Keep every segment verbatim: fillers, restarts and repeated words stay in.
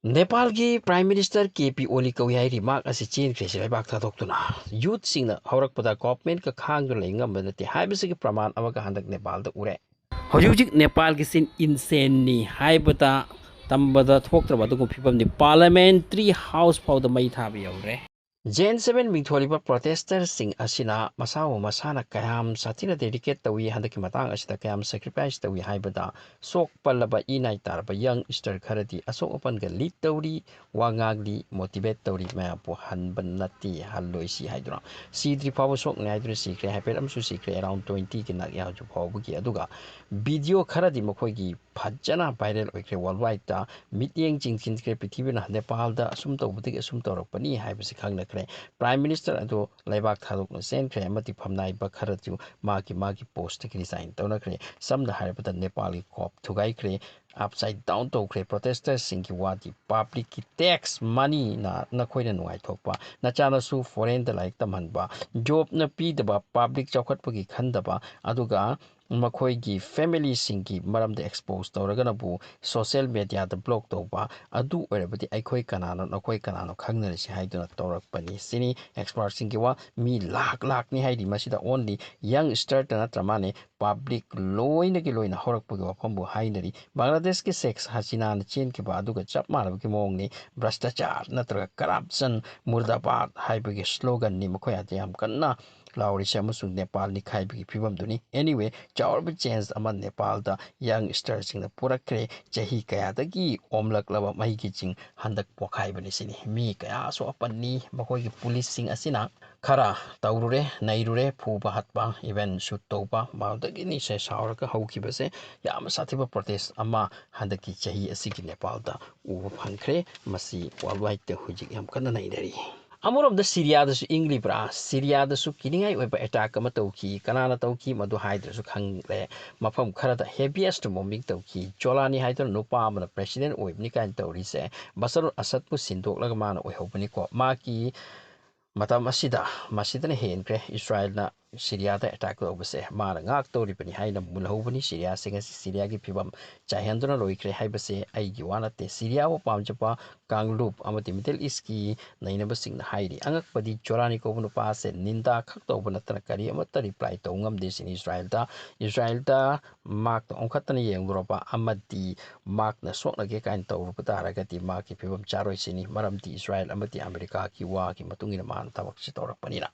ꯅꯦꯄꯥꯜꯒꯤ Prime Minister K P ꯑꯣꯂꯤ ꯀꯧꯏ ꯍꯥꯏꯔꯤ ꯃꯍꯥꯛ ꯑꯁꯤ ꯆꯦꯟꯈ꯭ꯔꯦ ꯁꯤ ꯂꯩꯕꯥꯛ ꯊꯥꯗꯣꯛꯇꯨꯅ꯫ Youthꯁꯤꯡꯅ ꯍꯧꯔꯛꯄꯗ governmentꯀ ꯈꯥꯡꯗꯨꯅ ꯂꯩ ꯉꯝꯕ ꯅꯠꯇꯦ ꯍꯥꯏꯕꯁꯤꯒꯤ ꯄ꯭ꯔꯃꯥꯟ ꯑꯃꯒ ꯍꯟꯗꯛ ꯅꯦꯄꯥꯜꯗ ꯎꯔꯦ꯫ ꯍꯧꯖꯤꯛ ꯍꯧꯖꯤꯛ ꯅꯦꯄꯥꯜꯒꯤ scene insaneꯅꯤ ꯍꯥꯏꯕꯗ ꯇꯝꯕꯗ ꯊꯣꯛꯇ꯭ꯔꯕ ꯑꯗꯨꯒꯨꯝꯕ ꯐꯤꯕꯝꯅꯤ꯫ Parliamentary House ꯐꯥꯎꯗ ꯃꯩ ꯊꯥꯕ ꯌꯧꯔꯦ꯫ J N seven ꯃꯤꯡꯊꯣꯜꯂꯤꯕ protesters ꯁꯤꯡ ꯑꯁꯤꯅ ꯃꯁꯥꯕꯨ ꯃꯁꯥꯅ ꯀꯌꯥꯝ ꯁꯥꯊꯤꯅ dedicate ꯇꯧꯏ, ꯍꯟꯗꯛꯀꯤ ꯃꯇꯥꯡ ꯑꯁꯤꯗ ꯀꯌꯥꯝ sacrifice ꯇꯧꯏ ꯍꯥꯏꯕꯗ ꯁꯣꯛ ꯄꯜꯂꯕ ꯏꯅꯥꯏ ꯇꯥꯔꯕ youngster ꯈꯔꯗꯤ ꯑꯁꯣꯛ ꯑꯄꯟꯒ lead ꯇꯧꯔꯤ, ꯋꯥ ꯉꯥꯡꯂꯤ, motivate ꯇꯧꯔꯤ, ꯃꯌꯥꯝꯕꯨ ꯍꯟꯕ ꯅꯠꯇꯦ, ꯍꯜꯂꯣꯏꯁꯤ ꯍꯥꯏꯗꯨꯅ꯫ ꯁꯤꯗ꯭ꯔꯤ ꯐꯥꯎꯕ ꯁꯣꯛꯅꯤ ꯍꯥꯏꯗꯨꯅ ꯁꯤꯈ꯭ꯔꯦ, ꯍꯥꯏꯐꯦꯠ ꯑꯃꯁꯨ ꯁꯤꯈ꯭ꯔꯦ, around twentyꯒꯤ ꯅꯛꯑꯦ ꯍꯧꯖꯤꯛ ꯐꯥꯎꯕꯒꯤ꯫ ꯑꯗꯨꯒ video ꯈꯔꯗꯤ ꯃꯈꯣꯏꯒꯤ ꯐꯖꯅ viral ꯑꯣꯏꯈ꯭ꯔꯦ worldwideꯇ꯫ ꯃꯤꯠꯌꯦꯡ ꯆꯤꯡꯁꯤꯟꯈ꯭ꯔꯦ ꯄ꯭ꯔꯤꯊꯤꯕꯤꯅ ꯅꯦꯄꯥꯜꯗ ꯑꯁꯨꯝ ꯇꯧꯕꯗꯒꯤ ꯑꯁꯨꯝ ꯇꯧꯔꯛꯄꯅꯤ ꯍꯥꯏꯕꯁꯤ ꯈꯪꯅꯈ꯭ꯔꯦ꯫ Prime Minister ꯑꯗꯨ ꯂꯩꯕꯥꯛ ꯊꯥꯗꯣꯛꯅ ꯆꯦꯟꯈ꯭ꯔꯦ ꯑꯃꯗꯤ ꯐꯝꯅꯥꯏꯕ ꯈꯔꯁꯨ ꯃꯥꯒꯤ ꯃꯥꯒꯤ postꯇꯒꯤ resign ꯇꯧꯅꯈ꯭ꯔꯦ꯫ ꯁꯝꯅ ꯍꯥꯏꯔꯕꯗ ꯅꯦꯄꯥꯜꯒꯤ ꯈꯣꯞ ꯊꯨꯒꯥꯏꯈ꯭ꯔꯦ, upside down ꯇꯧꯈ꯭ꯔꯦ꯫ Protesterꯁꯤꯡꯒꯤ ꯋꯥꯗꯤ publicꯀꯤ tax moneyꯅ ꯅꯈꯣꯏꯅ ꯅꯨꯡꯉꯥꯏꯊꯣꯛꯄ, ꯅꯆꯥꯅꯁꯨ foreignꯗ ꯂꯥꯏꯔꯤꯛ ꯇꯝꯍꯟꯕ, jobꯅ ꯄꯤꯗꯕ, public ꯆꯥꯎꯈꯠꯄꯒꯤ ꯈꯟꯗꯕ, ꯑꯗꯨꯒ ꯃꯈꯣꯏꯒꯤ familyꯁꯤꯡꯒꯤ ꯃꯔꯝꯗ expose ꯇꯧꯔꯒꯅꯕꯨ social mediaꯗ block ꯇꯧꯕ, ꯑꯗꯨ ꯑꯣꯏꯔꯕꯗꯤ ꯑꯩꯈꯣꯏ ꯀꯅꯥꯅꯣ ꯅꯈꯣꯏ ꯀꯅꯥꯅꯣ ꯈꯪꯅꯔꯤꯁꯤ ꯍꯥꯏꯗꯨꯅ ꯇꯧꯔꯛꯄꯅꯤ ꯁꯤꯅꯤ expertꯁꯤꯡꯒꯤ ꯋꯥ꯫ ꯃꯤ ꯂꯥꯛ ꯂꯥꯛꯅꯤ ꯍꯥꯏꯔꯤ ꯃꯁꯤꯗ, only youngsterꯇ ꯅꯠꯇ꯭ꯔ ꯃꯥꯅꯦ, public ꯂꯣꯏꯅꯒꯤ ꯂꯣꯏꯅ ꯍꯧꯔꯛꯄꯒꯤ ꯋꯥꯐꯝꯕꯨ ꯍꯥꯏꯅꯔꯤ꯫ ꯕꯪꯒ꯭ꯂꯥꯗꯦꯁꯀꯤ ꯁꯦꯈ ꯍꯁꯤꯅꯥꯅ ꯆꯦꯟꯈꯤꯕ ꯑꯗꯨꯒ ꯆꯞ ꯃꯥꯟꯅꯕꯒꯤ ꯃꯑꯣꯡꯅꯤ꯫ ꯚ꯭ꯔꯁꯇꯥꯆꯥꯔ ꯅꯠꯇ꯭ꯔꯒ corruption ꯃꯨꯔꯗꯥꯕꯥꯗ ꯍꯥꯏꯕꯒꯤ sloganꯅꯤ ꯃꯈꯣꯏ ꯑꯗꯨ ꯌꯥꯝ ꯀꯟꯅ ꯂꯥꯎꯔꯤꯁꯦ ꯑꯃꯁꯨꯡ ꯅꯦꯄꯥꯜ ꯅꯤꯡꯈꯥꯏꯕꯒꯤ ꯐꯤꯕꯝꯗꯨꯅꯤ꯫ Anyway, ꯆꯥꯎꯔꯕ change ꯑꯃ ꯅꯦꯄꯥꯜꯗ youngsterꯁꯤꯡꯅ ꯄꯨꯔꯛꯈ꯭ꯔꯦ꯫ ꯆꯍꯤ ꯀꯌꯥꯗꯒꯤ ꯑꯣꯝꯂꯛꯂꯕ ꯃꯩꯒꯤ ꯆꯤꯡ ꯍꯟꯗꯛ ꯄꯣꯈꯥꯏꯕꯅꯤ ꯁꯤꯅꯤ꯫ ꯃꯤ ꯀꯌꯥ ꯑꯁꯣꯛ ꯑꯄꯟꯅꯤ꯫ ꯃꯈꯣꯏꯒꯤ policeꯁꯤꯡ ꯑꯁꯤꯅ ꯈꯔ ꯇꯧꯔꯨꯔꯦ, ꯅꯩꯔꯨꯔꯦ, ꯐꯨꯕ ꯍꯥꯠꯄ, even shoot ꯇꯧꯕ, ꯃꯗꯨꯗꯒꯤꯅꯤ ꯁꯦ ꯁꯥꯎꯔꯒ ꯍꯧꯈꯤꯕꯁꯦ꯫ ꯌꯥꯝꯅ ꯁꯥꯊꯤꯕ protest ꯑꯃ ꯍꯟꯗꯛꯀꯤ ꯆꯍꯤ ꯑꯁꯤꯒꯤ ꯅꯦꯄꯥꯜꯗ ꯎꯕ ꯐꯪꯈ꯭ꯔꯦ꯫ ꯃꯁꯤ worldwideꯇ ꯍꯧꯖꯤꯛ ꯌꯥꯝ ꯀꯟꯅ ꯅꯩꯅꯔꯤ꯫ ꯑꯃꯔꯣꯝꯗ ꯁꯤꯔꯤꯌꯥꯗꯁꯨ ꯏꯪꯂꯤꯕ꯭ꯔꯥ? ꯁꯤꯔꯤꯌꯥꯗꯁꯨ ꯀꯤꯅꯤꯡꯉꯥꯏ ꯑꯣꯏꯕ attack ꯑꯃ ꯇꯧꯈꯤ꯫ ꯀꯅꯥꯅ ꯇꯧꯈꯤ ꯃꯗꯨ ꯍꯥꯏꯗ꯭ꯔꯁꯨ ꯈꯪꯂꯦ꯫ ꯃꯐꯝ ꯈꯔꯗ heaviest bombing ꯇꯧꯈꯤ꯫ ꯖꯣꯂꯥꯅꯤ ꯍꯥꯏꯗꯨꯅ ꯅꯨꯄꯥ ꯑꯃꯅ president ꯑꯣꯏꯕꯅꯤ ꯀꯥꯏꯅ ꯇꯧꯔꯤꯁꯦ ꯕꯁꯔꯨꯜ ꯑꯁꯗꯄꯨ ꯁꯤꯟꯗꯣꯛꯂꯒ ꯃꯥꯅ ꯑꯣꯏꯍꯧꯕꯅꯤꯀꯣ꯫ ꯃꯥꯒꯤ ꯃꯇꯝ ꯑꯁꯤꯗ ꯃꯁꯤꯗꯅ ꯍꯦꯟꯈ꯭ꯔꯦ꯫ ꯏꯁꯔꯥꯏꯜꯅ ꯁꯤꯔꯤꯌꯥꯗ ꯑꯦꯇꯥꯛ ꯇꯧꯕꯁꯦ ꯃꯥꯅ ꯉꯥꯛꯇꯧꯔꯤꯕꯅꯤ ꯍꯥꯏꯅ ꯃꯨꯜꯍꯧꯕꯅꯤ꯫ ꯁꯤꯔꯤꯌꯥꯁꯦ ꯉꯁꯤ ꯁꯤꯔꯤꯌꯥꯒꯤ ꯐꯤꯕꯝ ꯆꯥꯏꯍꯟꯗꯨꯅ ꯂꯣꯏꯈ꯭ꯔꯦ ꯍꯥꯏꯕꯁꯦ ꯑꯩꯒꯤ ꯋꯥ ꯅꯠꯇꯦ꯫ ꯁꯤꯔꯤꯌꯥꯕꯨ ꯄꯥꯝꯖꯕ ꯀꯥꯡꯂꯨꯞ ꯑꯃꯗꯤ Middle Eastꯀꯤ ꯅꯩꯅꯕꯁꯤꯡꯅ ꯍꯥꯏꯔꯤ꯫ ꯑꯉꯛꯄꯗꯤ ꯖꯣꯔꯥꯅꯤ ꯀꯧꯕ ꯅꯨꯄꯥ ꯑꯁꯦ ꯅꯤꯟꯗꯥ ꯈꯛ ꯇꯧꯕ ꯅꯠꯇꯅ ꯀꯔꯤ ꯑꯃꯠꯇ reply ꯇꯧ ꯉꯝꯗꯦ ꯁꯤꯅꯤ꯫ ꯏꯁꯔꯥꯏꯜꯗ, ꯏꯁꯔꯥꯏꯜꯗ ꯃꯥꯛꯇ ꯑꯣꯟꯈꯠꯇꯅ ꯌꯦꯡꯂꯨꯔꯕ ꯑꯃꯗꯤ ꯃꯥꯛꯅ ꯁꯣꯛꯅꯒꯦ ꯀꯥꯏꯅ ꯇꯧꯔꯨꯕ ꯇꯥꯔꯒꯗꯤ ꯃꯥꯒꯤ ꯐꯤꯕꯝ ꯆꯥꯔꯣꯏ ꯁꯤꯅꯤ꯫ ꯃꯔꯝꯗꯤ ꯏꯁꯔꯥꯏꯜ ꯑꯃꯗꯤ ꯑꯃꯦꯔꯤꯀꯥꯒꯤ ꯋꯥꯒꯤ ꯃꯇꯨꯡ ꯏꯟꯅ ꯃꯥꯅ ꯊꯕꯛꯁꯤ ꯇꯧꯔꯛꯄꯅꯤꯅ꯫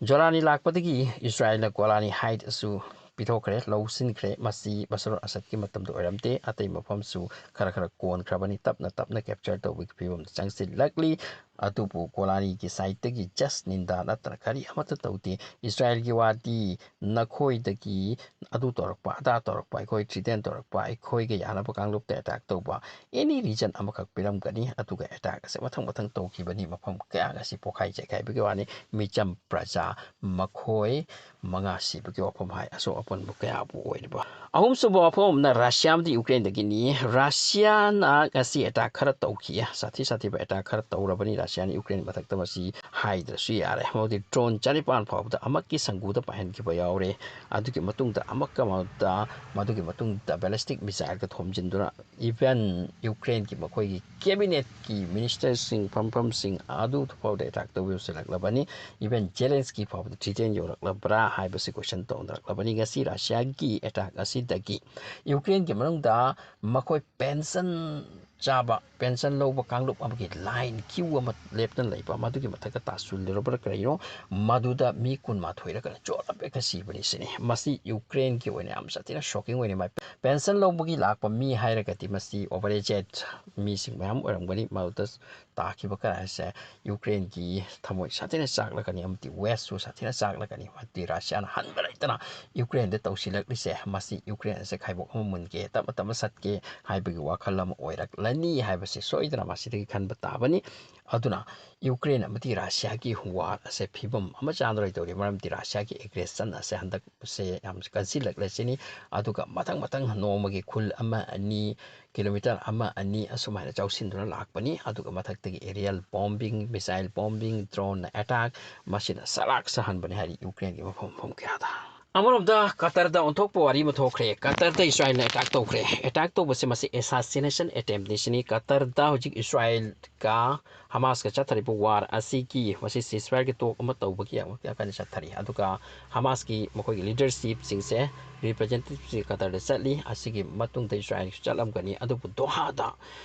ꯖꯣꯔꯥꯅꯤ ꯂꯥꯛꯄꯗꯒꯤ ꯏꯁꯔꯥꯏꯜꯅ ꯒꯣꯂꯥꯅꯤ ꯍꯥꯏꯠ ꯑꯁꯨ ꯄꯤꯊꯣꯛꯈ꯭ꯔꯦ, ꯂꯧꯁꯤꯟꯈ꯭ꯔꯦ꯫ ꯃꯁꯤ ꯕꯁꯔ ꯑꯁꯗꯀꯤ ꯃꯇꯝꯗ ꯑꯣꯏꯔꯝꯗꯦ, ꯑꯇꯩ ꯃꯐꯝꯁꯨ ꯈꯔ ꯈꯔ ꯀꯣꯟꯈ꯭ꯔꯕꯅꯤ, ꯇꯞꯅ ꯇꯞꯅ capture ꯇꯧꯕꯒꯤ ꯐꯤꯕꯝꯗ ꯆꯪꯁꯤꯜꯂꯛꯂꯤ꯫ ꯑꯗꯨꯕꯨ ꯒꯣꯂꯥꯅꯤꯒꯤ ꯁꯥꯏꯠꯇꯒꯤ just ꯅꯤꯟꯗꯥ ꯅꯠꯇꯅ ꯀꯔꯤ ꯑꯃꯠꯇ ꯇꯧꯗꯦ꯫ ꯏꯁꯔꯥꯏꯜꯒꯤ ꯋꯥꯗꯤ ꯅꯈꯣꯏꯗꯒꯤ ꯑꯗꯨ ꯇꯧꯔꯛꯄ, ꯑꯗꯥ ꯇꯧꯔꯛꯄ, ꯑꯩꯈꯣꯏ threaten ꯇꯧꯔꯛꯄ, ꯑꯩꯈꯣꯏꯒ ꯌꯥꯅꯕ ꯀꯥꯡꯂꯨꯞꯇ attack ꯇꯧꯕ, any reason ꯑꯃꯈꯛ ꯄꯤꯔꯝꯒꯅꯤ꯫ ꯑꯗꯨꯒ attack ꯑꯁꯦ ꯃꯊꯪ ꯃꯊꯪ ꯇꯧꯈꯤꯕꯅꯤ꯫ ꯃꯐꯝ ꯀꯌꯥ ꯑꯁꯤ ꯄꯣꯈꯥꯏ ꯆꯥꯏꯈꯥꯏꯕꯒꯤ ꯋꯥꯅꯤ꯫ ꯃꯤꯆꯝ ꯄ꯭ꯔꯖꯥ ꯃꯈꯣꯏ ꯃꯉꯥ ꯁꯤꯕꯒꯤ ꯋꯥꯐꯝ ꯍꯥꯏ, ꯑꯁꯣꯛ ꯑꯄꯟꯕ ꯀꯌꯥꯕꯨ ꯑꯣꯏꯔꯤꯕ꯫ ꯑꯍꯨꯝꯁꯨꯕ ꯋꯥꯐꯝ ꯑꯃꯅ ꯔꯁꯤꯌꯥ ꯑꯃꯗꯤ ꯌꯨꯀ꯭ꯔꯦꯟꯗꯒꯤꯅꯤ꯫ ꯔꯁꯤꯌꯥꯅ ꯉꯁꯤ attack ꯈꯔ ꯇꯧꯈꯤ, ꯁꯥꯊꯤ ꯁꯥꯊꯤꯕ attack ꯈꯔ ꯇꯧꯔꯕꯅꯤ ꯔꯁꯤꯌꯥꯅ ꯌꯨꯀ꯭ꯔꯦꯟ ꯃꯊꯛꯇ꯫ ꯃꯁꯤ ꯍꯥꯏꯗ꯭ꯔꯁꯨ ꯌꯥꯔꯦ꯫ ꯃꯗꯨꯗꯤ drone ꯆꯅꯤꯄꯥꯟ ꯐꯥꯎꯕꯗ ꯑꯃꯛꯀꯤ ꯁꯪꯒꯨꯗ ꯄꯥꯏꯍꯟꯈꯤꯕ ꯌꯥꯎꯔꯦ꯫ ꯑꯗꯨꯒꯤ ꯃꯇꯨꯡꯗ ꯑꯃꯛꯀ ꯃꯗꯨꯗ, ꯃꯗꯨꯒꯤ ꯃꯇꯨꯡꯗ ballistic missileꯒ ꯊꯣꯝꯖꯤꯟꯗꯨꯅ even ꯌꯨꯀ꯭ꯔꯦꯟꯒꯤ ꯃꯈꯣꯏꯒꯤ cabinetꯀꯤ ministerꯁꯤꯡ, ꯐꯝꯐꯝꯁꯤꯡ ꯑꯗꯨ ꯐꯥꯎꯗ attack ꯇꯧꯕ ꯌꯧꯁꯤꯜꯂꯛꯂꯕꯅꯤ꯫ Even ꯖꯦꯂꯦꯟꯁꯀꯤ ꯐꯥꯎꯕꯗ threaten ꯌꯧꯔꯛꯂꯕ꯭ꯔꯥ ꯍꯥꯏꯕꯁꯤ question ꯇꯧꯅꯔꯛꯂꯕꯅꯤ꯫ ꯉꯁꯤ ꯔꯁꯤꯌꯥꯒꯤ attack ꯑꯁꯤꯗꯒꯤ ꯌꯨꯀ꯭ꯔꯦꯟꯒꯤ ꯃꯅꯨꯡꯗ ꯃꯈꯣꯏ pension ꯆꯥꯕ, pension ꯂꯧꯕ ꯀꯥꯡꯂꯨꯞ ꯑꯃꯒꯤ line queue ꯑꯃ ꯂꯦꯞꯇꯨꯅ ꯂꯩꯕ, ꯃꯗꯨꯒꯤ ꯃꯊꯛꯇ ꯇꯥꯁꯤꯜꯂꯨꯔꯕ꯭ꯔꯥ ꯀꯔꯤꯅꯣ, ꯃꯗꯨꯗ ꯃꯤ ꯀꯨꯟꯃꯥꯊꯣꯏꯔ ꯀꯩꯅꯣ ꯖꯣꯔ ꯍꯦꯛꯇ ꯁꯤꯕꯅꯤ ꯁꯤꯅꯤ꯫ ꯃꯁꯤ ꯌꯨꯀ꯭ꯔꯦꯟꯒꯤ ꯑꯣꯏꯅ ꯌꯥꯝ ꯁꯥꯊꯤꯅ shocking ꯑꯣꯏꯅ ꯃꯥꯏ꯫ Pension ꯂꯧꯕꯒꯤ ꯂꯥꯛꯄ ꯃꯤ ꯍꯥꯏꯔꯒꯗꯤ ꯃꯁꯤ over aged ꯃꯤꯁꯤꯡ ꯃꯌꯥꯝ ꯑꯣꯏꯔꯝꯒꯅꯤ꯫ ꯃꯗꯨꯗ ꯇꯥꯈꯤꯕ ꯀꯔꯥꯏꯁꯦ ꯌꯨꯀ꯭ꯔꯦꯟꯒꯤ ꯊꯃꯣꯏ ꯁꯥꯊꯤꯅ ꯆꯥꯛꯂꯛꯀꯅꯤ ꯑꯃꯗꯤ Westꯁꯨ ꯁꯥꯊꯤꯅ ꯆꯥꯛꯂꯛꯀꯅꯤ꯫ ꯃꯗꯨꯗꯤ ꯔꯁꯤꯌꯥꯅ ꯍꯟꯕ ꯂꯩꯇꯅ ꯌꯨꯀ꯭ꯔꯦꯟꯗ ꯇꯧꯁꯤꯜꯂꯛꯂꯤꯁꯦ, ꯃꯁꯤ ꯌꯨꯀ꯭ꯔꯦꯟ ꯑꯁꯦ ꯈꯥꯏꯕꯣꯛ ꯑꯃ ꯃꯨꯟꯒꯦ, ꯇꯞꯅ ꯇꯞꯅ ꯆꯠꯀꯦ ꯍꯥꯏꯕꯒꯤ ꯋꯥꯈꯜ ꯑꯃ ꯑꯣꯏꯔꯛꯂꯅꯤ ꯍꯥꯏꯕꯁꯤ ꯁꯣꯏꯗꯅ ꯃꯁꯤꯗꯒꯤ ꯈꯟꯕ ꯇꯥꯕꯅꯤ꯫ ꯑꯗꯨꯅ ꯌꯨꯀ꯭ꯔꯦꯟ ꯑꯃꯗꯤ ꯔꯁꯤꯌꯥꯒꯤ ꯋꯥꯔ ꯑꯁꯦ ꯐꯤꯕꯝ ꯑꯃ ꯆꯥꯗꯅ ꯂꯩꯇꯧꯔꯤ꯫ ꯃꯔꯝꯗꯤ ꯔꯁꯤꯌꯥꯒꯤ ꯑꯦꯒ꯭ꯔꯦꯁꯟ ꯑꯁꯦ ꯍꯟꯗꯛꯁꯦ ꯌꯥꯝ ꯀꯟꯁꯤꯜꯂꯛꯂꯦ ꯁꯤꯅꯤ꯫ ꯑꯗꯨꯒ ꯃꯊꯪ ꯃꯊꯪ ꯅꯣꯡꯃꯒꯤ ꯈꯨꯜ ꯑꯃ ꯑꯅꯤ, ꯀꯤꯂꯣꯃꯤꯇꯔ ꯑꯃ ꯑꯅꯤ ꯑꯁꯨꯃꯥꯏꯅ ꯆꯥꯎꯁꯤꯟꯗꯨꯅ ꯂꯥꯛꯄꯅꯤ꯫ ꯑꯗꯨꯒ ꯃꯊꯛꯇꯒꯤ ꯑꯦꯔꯤꯌꯦꯜ ꯕꯣꯝꯕꯤꯡ, ꯃꯤꯁꯥꯏꯜ ꯕꯣꯝꯕꯤꯡ, ꯗ꯭ꯔꯣꯟꯅ ꯑꯦꯇꯥꯛ, ꯃꯁꯤꯅ ꯁꯂꯥꯛ ꯁꯍꯟꯕꯅꯤ ꯍꯥꯏꯔꯤ ꯌꯨꯀ꯭ꯔꯦꯟꯒꯤ ꯃꯐꯝ ꯃꯐꯝ ꯀꯌꯥꯗ꯫ ꯑꯃꯔꯣꯝꯗ ꯀꯇꯔꯗ ꯑꯣꯟꯊꯣꯛꯄ ꯋꯥꯔꯤ ꯑꯃ ꯊꯣꯛꯈ꯭ꯔꯦ꯫ ꯀꯇꯔꯗ ꯏꯁꯔꯥꯏꯜꯅ ꯑꯦꯇꯥꯛ ꯇꯧꯈ꯭ꯔꯦ꯫ ꯑꯦꯇꯥꯛ ꯇꯧꯕꯁꯦ ꯃꯁꯤ assassination attempt ꯅꯤ ꯁꯤꯅꯤ꯫ ꯀꯇꯔꯗ ꯍꯧꯖꯤꯛ ꯏꯁꯔꯥꯏꯜꯒ ꯍꯃꯥꯁꯀ ꯆꯠꯊꯔꯤꯕ ꯋꯥꯔ ꯑꯁꯤꯒꯤ ꯃꯁꯤ ceasefire ꯒꯤ ꯇꯣꯛ ꯑꯃ ꯇꯧꯕꯒꯤ ꯌꯥꯝ ꯀꯟꯅ ꯆꯠꯊꯔꯤ꯫ ꯑꯗꯨꯒ ꯍꯃꯥꯁꯀꯤ ꯃꯈꯣꯏꯒꯤ ꯂꯤꯗꯔꯁꯤꯞꯁꯤꯡꯁꯦ ꯔꯤꯄ꯭ꯔꯖꯦꯟꯇꯦꯇꯤꯞꯁꯤ ꯀꯇꯔꯗ ꯆꯠꯂꯤ꯫ ꯑꯁꯤꯒꯤ ꯃꯇꯨꯡꯗ ꯏꯁꯔꯥꯏꯜꯁꯨ ꯆꯠꯂꯝꯒꯅꯤ꯫ ꯑꯗꯨꯕꯨ ꯗꯣꯍꯥꯗ,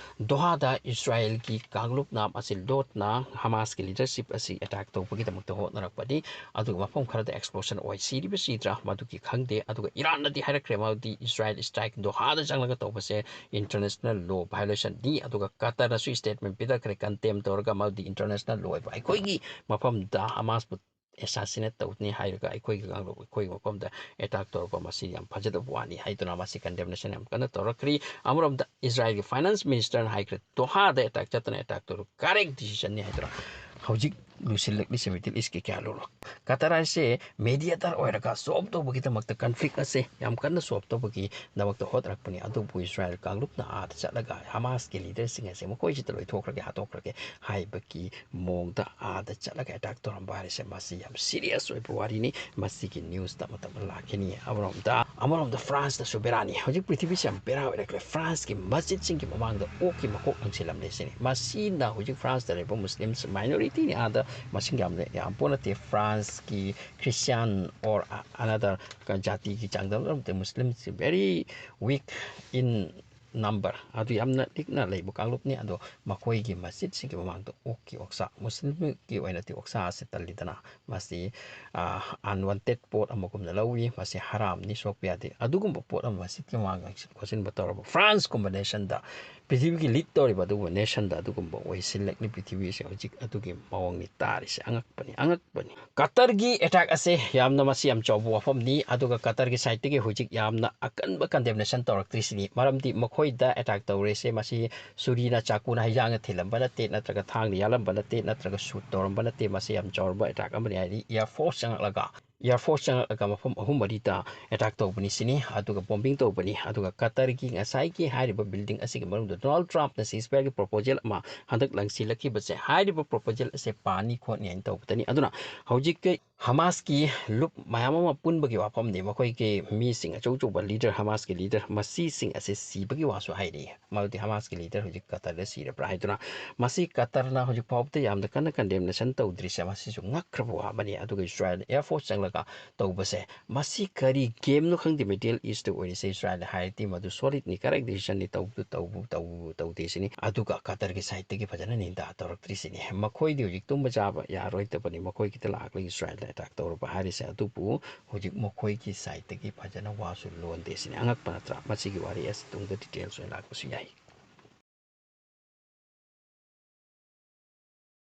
ꯗꯣꯍꯥꯗ ꯏꯁꯔꯥꯏꯜꯒꯤ ꯀꯥꯡꯂꯨꯞꯅ ꯑꯁꯤ ꯂꯣꯠꯅ ꯍꯃꯥꯁꯀꯤ ꯂꯤꯗꯔꯁꯤꯞ ꯑꯁꯤ ꯑꯦꯇꯥꯛ ꯇꯧꯕꯒꯤꯗꯃꯛꯇ ꯍꯣꯠꯅꯔꯛꯄꯅꯤ꯫ ꯑꯗꯨꯒ ꯃꯐꯝ ꯈꯔꯗ ꯑꯦꯛꯁꯄ꯭ꯂꯣꯁꯟ ꯑꯣꯏ꯫ ꯁꯤꯔꯤꯕ ꯁꯤꯗ꯭ꯔꯥ ꯃꯗꯨꯒꯤ ꯈꯪꯗꯦ꯫ ꯑꯗꯨꯒ ꯏꯔꯥꯟꯅꯗꯤ ꯍꯥꯏꯔꯛꯈ꯭ꯔꯦ ꯃꯗꯨꯗꯤ ꯏꯁꯔꯥꯏꯜ ꯏꯁꯇ꯭ꯔꯥꯏꯛ ꯗꯣꯍꯥꯗ ꯆꯪꯂꯒ ꯇꯧꯕꯁꯦ international law violation ꯅꯤ꯫ ꯑꯗꯨꯒ ꯀꯇꯔꯅꯁꯨ statement ꯄꯤꯊꯈ꯭ꯔꯦ, condemn ꯇꯧꯔꯒ ꯃꯗꯨꯗꯤ international law ꯑꯣꯏꯕ ꯑꯩꯈꯣꯏꯒꯤ ꯃꯐꯝꯗ ꯍꯃꯥꯁꯄꯨ assassinate ꯇꯧꯅꯤ ꯍꯥꯏꯔꯒ ꯑꯩꯈꯣꯏꯒꯤ ꯀꯥꯡꯂꯨꯞ ꯑꯩꯈꯣꯏꯒꯤ ꯃꯐꯝꯗ ꯑꯦꯇꯥꯛ ꯇꯧꯔꯛꯄ ꯃꯁꯤ ꯌꯥꯝ ꯐꯖꯗꯕ ꯋꯥꯅꯤ ꯍꯥꯏꯗꯨꯅ ꯃꯁꯤ condemnation ꯌꯥꯝ ꯀꯟꯅ ꯇꯧꯔꯛꯈ꯭ꯔꯤ꯫ ꯑꯃꯔꯣꯝꯗ ꯏꯁꯔꯥꯏꯜꯒꯤ ꯐꯥꯏꯅꯥꯟꯁ ꯃꯤꯅꯤꯁꯇꯔꯅ ꯍꯥꯏꯈ꯭ꯔꯦ, ꯗꯣꯍꯥꯗ ꯑꯦꯇꯥꯛ ꯆꯠꯇꯅ ꯑꯦꯇꯥꯛ ꯇꯧꯔ correct decision ꯅꯤ ꯍꯥꯏꯗꯨꯅ꯫ ꯍꯧꯖꯤꯛ ꯂꯨꯁꯤꯜꯂꯛꯂꯤꯁꯦ Middle East ꯀꯤ ꯀꯌꯥ ꯂꯨꯔꯣ? ꯀꯇꯔ ꯍꯥꯏꯁꯦ mediator ꯑꯣꯏꯔꯒ solve ꯇꯧꯕꯒꯤꯗꯃꯛꯇ, conflict ꯑꯁꯦ ꯌꯥꯝ ꯀꯟꯅ solve ꯇꯧꯕꯒꯤꯗꯃꯛꯇ ꯍꯣꯠꯅꯔꯛꯄꯅꯤ꯫ ꯑꯗꯨꯕꯨ ꯏꯁꯔꯥꯏꯜ ꯀꯥꯡꯂꯨꯞꯅ ꯑꯥꯗ ꯆꯠꯂꯒ ꯍꯃꯥꯁꯀꯤ ꯂꯤꯗꯔꯁꯤꯡ ꯑꯁꯦ ꯃꯈꯣꯏꯁꯤꯗ ꯂꯣꯏꯊꯣꯛꯈ꯭ꯔꯒꯦ, ꯍꯥꯠꯇꯣꯛꯈ꯭ꯔꯒꯦ ꯍꯥꯏꯕꯒꯤ ꯃꯑꯣꯡꯗ ꯑꯥꯗ ꯆꯠꯂꯒ ꯑꯦꯇꯥꯛ ꯇꯧꯔꯝꯕ ꯍꯥꯏꯔꯤꯁꯦ ꯃꯁꯤ ꯌꯥꯝ ꯁꯤꯔꯤꯌꯁ ꯑꯣꯏꯕ ꯋꯥꯔꯤꯅꯤ꯫ ꯃꯁꯤꯒꯤ ꯅ꯭ꯌꯨꯁ ꯇꯞꯅ ꯇꯞꯅ ꯂꯥꯛꯈꯤꯅꯤ꯫ ꯑꯃꯔꯣꯝꯗ, ꯑꯃꯔꯣꯝꯗ ꯐ꯭ꯔꯥꯟꯁꯇꯁꯨ ꯕꯦꯔꯥꯅꯤ꯫ ꯍꯧꯖꯤꯛ ꯄ꯭ꯔꯤꯊꯤꯕꯤꯁꯦ ꯌꯥꯝ ꯕꯦꯔꯥ ꯑꯣꯏꯔꯛꯈ꯭ꯔꯦ꯫ ꯐ꯭ꯔꯥꯟꯁꯀꯤ ꯃꯁꯖꯤꯠꯁꯤꯡꯒꯤ ꯃꯃꯥꯡꯗ ꯑꯣꯛꯀꯤ ꯃꯀꯣꯛ ꯂꯪꯁꯤꯜꯂꯝꯂꯦ ꯁꯤꯅꯤ꯫ ꯃꯁꯤꯅ ꯍꯧꯖꯤꯛ ꯐ꯭ꯔꯥꯟꯁꯇ ꯂꯩꯕ ꯃꯨꯁꯂꯤꯝꯁ minority ꯅꯤ, ꯑꯥꯗ ꯃꯁꯤꯡ ꯌꯥꯝ ꯌꯥꯝ ꯄꯣꯠ ꯅꯠꯇꯦ꯫ ꯐ꯭ꯔꯥꯟꯁꯀꯤ Christian or another ꯖꯥꯇꯤꯒꯤ ꯆꯥꯡꯗꯝꯅꯕꯗ ꯃꯨꯁꯂꯤꯝꯁꯤ very weak in number, ꯑꯗꯨ ꯌꯥꯝꯅ ꯂꯤꯛꯅ ꯂꯩꯕ ꯀꯥꯡꯂꯨꯞꯅꯤ꯫ ꯑꯗꯣ ꯃꯈꯣꯏꯒꯤ ꯃꯁꯖꯤꯠꯁꯤꯡꯒꯤ ꯃꯃꯥꯡꯗ ꯑꯣꯛꯀꯤ ꯑꯣꯛꯁꯥ, ꯃꯨꯁꯂꯤꯝꯒꯤ ꯑꯣꯏꯅꯗꯤ ꯑꯣꯛꯁꯥ ꯑꯁꯤ ꯇꯜꯂꯤꯗꯅ, ꯃꯁꯤ, ꯑ, unwanted ꯄꯣꯠ ꯑꯃꯒꯨꯝꯅ ꯂꯧꯏ꯫ ꯃꯁꯤ ꯍꯔꯥꯝꯅꯤ, ꯁꯣꯛꯄ ꯌꯥꯗꯦ꯫ ꯑꯗꯨꯒꯨꯝꯕ ꯄꯣꯠ ꯑꯃ ꯃꯁꯖꯤꯠꯀꯤ ꯃꯃꯥꯡꯗ ꯂꯪꯁꯤꯟ ꯈꯣꯠꯆꯤꯟꯕ ꯇꯧꯔꯕ ꯐ꯭ꯔꯥꯟꯁꯀꯨꯝꯕ nationꯗ ꯄ꯭ꯔꯤꯊꯤꯕꯤꯒꯤ ꯂꯤꯠ ꯇꯧꯔꯤꯕ ꯑꯗꯨꯒꯨꯝꯕ ꯅꯦꯁꯟꯗ ꯑꯗꯨꯒꯨꯝꯕ ꯑꯣꯏꯁꯤꯜꯂꯛꯂꯤ꯫ ꯄ꯭ꯔꯤꯊꯤꯕꯤꯁꯦ ꯍꯧꯖꯤꯛ ꯑꯗꯨꯒꯤ ꯃꯑꯣꯡꯅꯤ ꯇꯥꯔꯤꯁꯦ꯫ ꯑꯉꯛꯄꯅꯤ, ꯑꯉꯛꯄꯅꯤ꯫ ꯀꯇꯔꯒꯤ ꯑꯦꯇꯥꯛ ꯑꯁꯦ ꯌꯥꯝꯅ, ꯃꯁꯤ ꯌꯥꯝ ꯆꯥꯎꯕ ꯋꯥꯐꯝꯅꯤ꯫ ꯑꯗꯨꯒ ꯀꯇꯔꯒꯤ ꯁꯥꯏꯠꯇꯒꯤ ꯍꯧꯖꯤꯛ ꯌꯥꯝꯅ ꯑꯀꯟꯕ ꯀꯟꯗꯦꯝꯅꯦꯁꯟ ꯇꯧꯔꯛꯇ꯭ꯔꯤꯁꯤꯅꯤ꯫ ꯃꯔꯝꯗꯤ ꯃꯈꯣꯏꯗ ꯑꯦꯇꯥꯛ ꯇꯧꯔꯦꯁꯦ, ꯃꯁꯤ ꯁꯨꯔꯤꯅ ꯆꯥꯀꯨꯅ ꯍꯩꯖꯥꯡꯅ ꯊꯤꯜꯂꯝꯕ ꯅꯠꯇꯦ, ꯅꯠꯇ꯭ꯔꯒ ꯊꯥꯡꯅ ꯌꯥꯜꯂꯝꯕ ꯅꯠꯇꯦ, ꯅꯠꯇ꯭ꯔꯒ ꯁꯨꯠ ꯇꯧꯔꯝꯕ ꯅꯠꯇꯦ꯫ ꯃꯁꯤ ꯌꯥꯝ ꯆꯥꯎꯔꯕ ꯑꯦꯇꯥꯛ ꯑꯃꯅꯤ, ꯍꯥꯏꯗꯤ ꯏꯌꯥꯔ ꯐꯣꯔꯁ ꯆꯪꯉꯛꯂꯒ, ꯏꯌꯥꯔ ꯐꯣꯔꯁ ꯆꯪꯉꯛꯂꯒ ꯃꯐꯝ ꯑꯍꯨꯝ ꯃꯔꯤꯗ ꯑꯦꯇꯥꯛ ꯇꯧꯕꯅꯤ ꯁꯤꯅꯤ, ꯑꯗꯨꯒ ꯕꯣꯝꯕꯤꯡ ꯇꯧꯕꯅꯤ꯫ ꯑꯗꯨꯒ ꯀꯇꯔꯒꯤ ꯉꯁꯥꯏꯒꯤ ꯍꯥꯏꯔꯤꯕ ꯕꯤꯜꯗꯤꯡ ꯑꯁꯤꯒꯤ ꯃꯅꯨꯡꯗ ꯗꯣꯅꯥꯜꯗ ꯇ꯭ꯔꯝꯞꯅ ꯁꯤꯖꯐꯥꯌꯔꯒꯤ ꯄ꯭ꯔꯣꯄꯣꯖꯦꯜ ꯑꯃ ꯍꯟꯗꯛ ꯂꯪꯁꯤꯜꯂꯛꯈꯤꯕꯁꯦ, ꯍꯥꯏꯔꯤꯕ ꯄ꯭ꯔꯣꯄꯣꯖꯦꯜ ꯑꯁꯦ ꯄꯥꯅꯤ ꯈꯣꯠꯅꯤ ꯍꯥꯏꯅ ꯇꯧꯕꯗꯅꯤ꯫ ꯑꯗꯨꯅ ꯍꯧꯖꯤꯛꯀꯤ ꯍꯃꯥꯁꯀꯤ ꯂꯨꯞ ꯃꯌꯥꯝ ꯑꯃ ꯄꯨꯟꯕꯒꯤ ꯋꯥꯐꯝꯅꯤ꯫ ꯃꯈꯣꯏꯒꯤ ꯃꯤꯁꯤꯡ, ꯑꯆꯧ ꯑꯆꯧꯕ ꯂꯤꯗꯔ, ꯍꯃꯥꯁꯀꯤ ꯂꯤꯗꯔ ꯃꯁꯤꯁꯤꯡ ꯑꯁꯦ ꯁꯤꯕꯒꯤ ꯋꯥꯁꯨ ꯍꯥꯏꯔꯤ꯫ ꯃꯔꯝꯗꯤ ꯍꯃꯥꯁꯀꯤ ꯂꯤꯗꯔ ꯍꯧꯖꯤꯛ ꯀꯇꯔꯗ ꯁꯤꯔꯕ꯭ꯔꯥ ꯍꯥꯏꯗꯨꯅ, ꯃꯁꯤ ꯀꯇꯔꯅ ꯍꯧꯖꯤꯛ ꯐꯥꯎꯕꯗ ꯌꯥꯝꯅ ꯀꯟꯅ ꯀꯟꯗꯦꯝꯅꯦꯁꯟ ꯇꯧꯗ꯭ꯔꯤꯁꯦ, ꯃꯁꯤꯁꯨ ꯉꯛꯈ꯭ꯔꯕ ꯋꯥ ꯑꯃꯅꯤ꯫ ꯑꯗꯨꯒ ꯏꯁꯔꯥꯌꯦꯜ ꯑꯦꯌꯔ ꯐꯣꯔꯁ ꯆꯪꯂꯒ ꯇꯧꯕꯁꯦ, ꯃꯁꯤ ꯀꯔꯤ ꯒꯦꯝꯅꯣ ꯈꯪꯗꯦ꯫ ꯃꯤꯗꯜ ꯏꯁꯇ ꯑꯣꯏꯔꯤꯁꯦ ꯏꯁꯔꯥꯌꯦꯜ ꯍꯥꯏꯔꯗꯤ ꯃꯗꯨ ꯁꯣꯂꯤꯗꯅꯤ, ꯀꯔꯦꯛ ꯗꯤꯁꯤꯖꯟꯅꯤ꯫ ꯇꯧꯕꯗꯨ ꯇꯧꯕ ꯇꯧ ꯇꯧꯗꯦ ꯁꯤꯅꯤ꯫ ꯑꯗꯨꯒ ꯀꯇꯔꯒꯤ ꯁꯥꯏꯠꯇꯒꯤ ꯐꯖꯅ ꯅꯤꯟꯗꯥ ꯇꯧꯔꯛꯇ꯭ꯔꯤꯁꯤꯅꯤ꯫ ꯃꯈꯣꯏꯗꯤ ꯍꯧꯖꯤꯛ ꯇꯨꯝꯕ ꯆꯥꯕ ꯌꯥꯔꯣꯏꯗꯕꯅꯤ꯫ ꯃꯈꯣꯏꯒꯤꯗ ꯂꯥꯛꯂꯒ ꯏꯁꯔꯥꯌꯦꯜꯗ ꯑꯦꯇꯥꯛ ꯇꯧꯔꯕ ꯍꯥꯏꯔꯤꯁꯦ꯫ ꯑꯗꯨꯕꯨ ꯍꯧꯖꯤꯛ ꯃꯈꯣꯏꯒꯤ ꯁꯥꯏꯠꯇꯒꯤ ꯐꯖꯅ ꯋꯥꯁꯨ ꯂꯣꯟꯗꯦ ꯁꯤꯅꯤ꯫ ꯑꯉꯛꯄ ꯅꯠꯇ꯭ꯔꯥ? ꯃꯁꯤꯒꯤ ꯋꯥꯔꯤ ꯑꯁꯤ ꯇꯨꯡꯗ ꯗꯤꯇꯦꯜꯁ ꯑꯣꯏꯅ ꯂꯥꯛꯄꯁꯨ ꯌꯥꯏ꯫